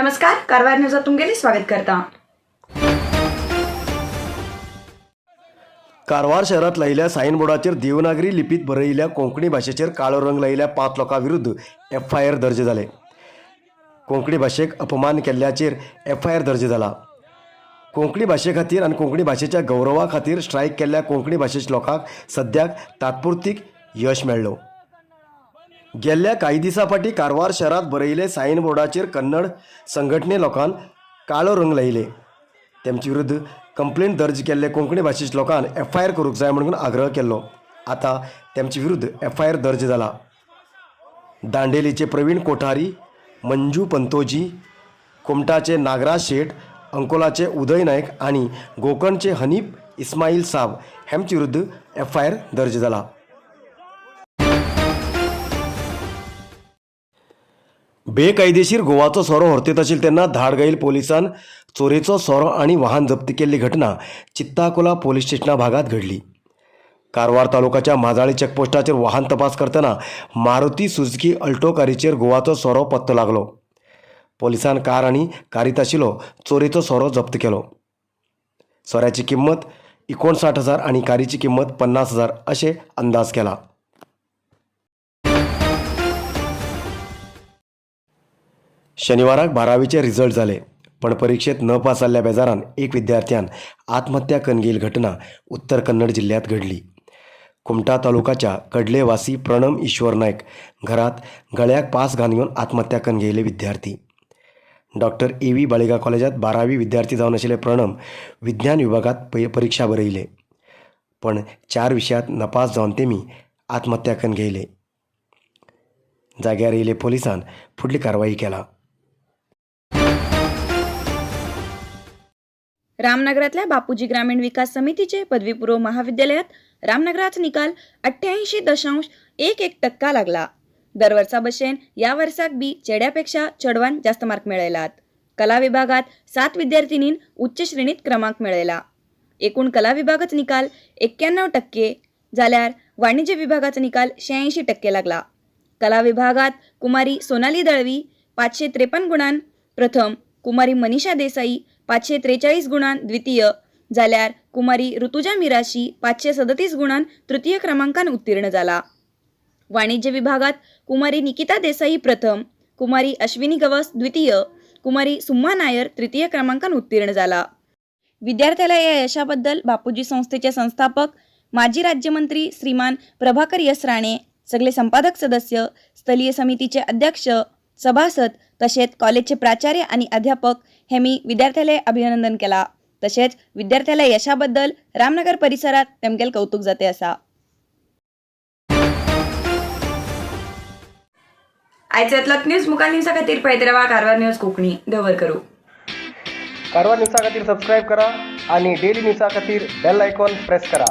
नमस्कार, कारवार न्यूजात तुमगेले स्वागत करता. कारवार शहरात लायिल्ल्या सायन बोर्डाचेर देवनागरी लिपीत बरयिल्ल्या कोंकणी भाशेचेर काळो रंग लायिल्ल्या 5 लोकां विरुद्ध एफआयआर दर्ज जाले. कोंकणी भाशेक अपमान केल्ल्याचेर एफआयआर दर्ज जाला. कोंकणी भाशे खातीर आनी कोंकणी भाशेच्या गौरवा खातीर स्ट्रायक केल्ल्या कोंकणी भाशेच्या लोकांक सद्याक तात्पुरतीक यश मेळ्ळो. गेल्ल्या कांय दिसां फाटीं कारवार शहरांत बरयिल्ले सायन बोर्डाचेर कन्नड संघटने लोकान काळो रंग लायिल्ले. तेमचे विरुद्ध कंप्लेंट दर्ज केल्ले कोंकणी भाशेच्या लोकान एफआयआर करूंक जाय म्हणून आग्रह केल्लो. आतां तेमचे विरुद्ध एफआयआर दर्ज जाला. दांडेलीचे प्रवीण कोठारी, मंजू पंतोजी, कुमटाचे नागराज शेट, अंकोलाचे उदय नायक आनी गोकर्णचे हनीफ इस्माईल साब हेमचे विरुद्ध एफआयआर दर्ज जाला. बेकायदेशीर गोवाचो सोरो व्हरतेत आशिल्ले तेन्ना धाडगाईल पोलिसान चोरयेचो सोरो आनी वाहन जप्त केल्ली घटना चित्ताकोला पोलीस स्टेशना भागात घडली. कारवार तालुकाच्या माजाळी चेकपोस्टाचेर वाहन तपास करतना मारुती सुझुकी अल्टो कारीचेर गोवाचो सोरो पत्तो लागलो. पोलिसान कार आनी कारीत आशिल्लो चोरयेचो सोरो जप्त केलो. सोऱ्याची किंमत 59,000 आनी कारीची किंमत 50,000 अशें अंदाज केला. शनिवाराक 12वीचे रिजल्ट जाले, पण परिक्षेत न पास जाल्ल्या बेजारान एक विद्यार्थ्यान आत्महत्या करून घेयिल्ली घटना उत्तर कन्नड जिल्ल्यांत घडली. कुमटा तालुकाच्या कडलेवासी प्रणम ईश्वर नायक घरात गळ्याक पास घालून घेवन आत्महत्या करून घेयिल्ले विद्यार्थी. डॉक्टर ए व्ही बाळिगा कॉलेजात 12वी विद्यार्थी जावन आशिल्ले प्रणम विज्ञान विभागात परिक्षा बरयले, पण 4 विशयात नपास जावन तेमी आत्महत्या करून घेयले. जाग्यार येयले पोलिसान फुडली कारवाई केला. रामनगरातल्या बापूजी ग्रामीण विकास समितीचे पदवीपूर्व महाविद्यालयात रामनगराचा निकाल 88.11% लागला. दरवर्सा भशेन ह्या वर्साक बी चेड्यापेक्षा चेडवान जास्त मार्क मेळयलात. कला विभागात 7 विद्यार्थिनीन उच्च श्रेणीत क्रमांक मेळयला. एकूण कला विभागाचा निकाल 91% जाल्यार वाणिज्य विभागाचा निकाल 86% लागला. कला विभागात कुमारी सोनाली दळवी 553 गुणान प्रथम, कुमारी मनीषा देसाई 543 गुणान द्वितीय जाल्यार कुमारी ऋतुजा मिराशी 537 गुणान तृतीय क्रमांकान उत्तीर्ण जाला. वाणिज्य विभागात कुमारी निकिता देसाई प्रथम, कुमारी अश्विनी गवस द्वितीय, कुमारी सुम्मा नायर तृतीय क्रमांकान उत्तीर्ण जाला. विद्यार्थ्याला या यशाबद्दल बापूजी संस्थेचे संस्थापक माजी राज्यमंत्री श्रीमान प्रभाकर यस राणे, सगळे संपादक सदस्य, स्थलीय समितीचे अध्यक्ष, सभासद तसेच कॉलेजचे प्राचार्य आणि अध्यापक हेमी विद्यार्थ्याला अभिनंदन केला. तसेच विद्यार्थ्याला यशाबद्दल रामनगर परिसरात तेमगेल कौतुक जाते असा. आयच्यातलोच न्यूज मुखार न्यूजा खातीर पळयत रावा कारवार न्यूज कोंकणी. दवर करू. कारवार न्यूजा खातीर सबस्क्रायब करा आणि डेली न्यूजा खातीर बेल आयकॉन प्रेस करा.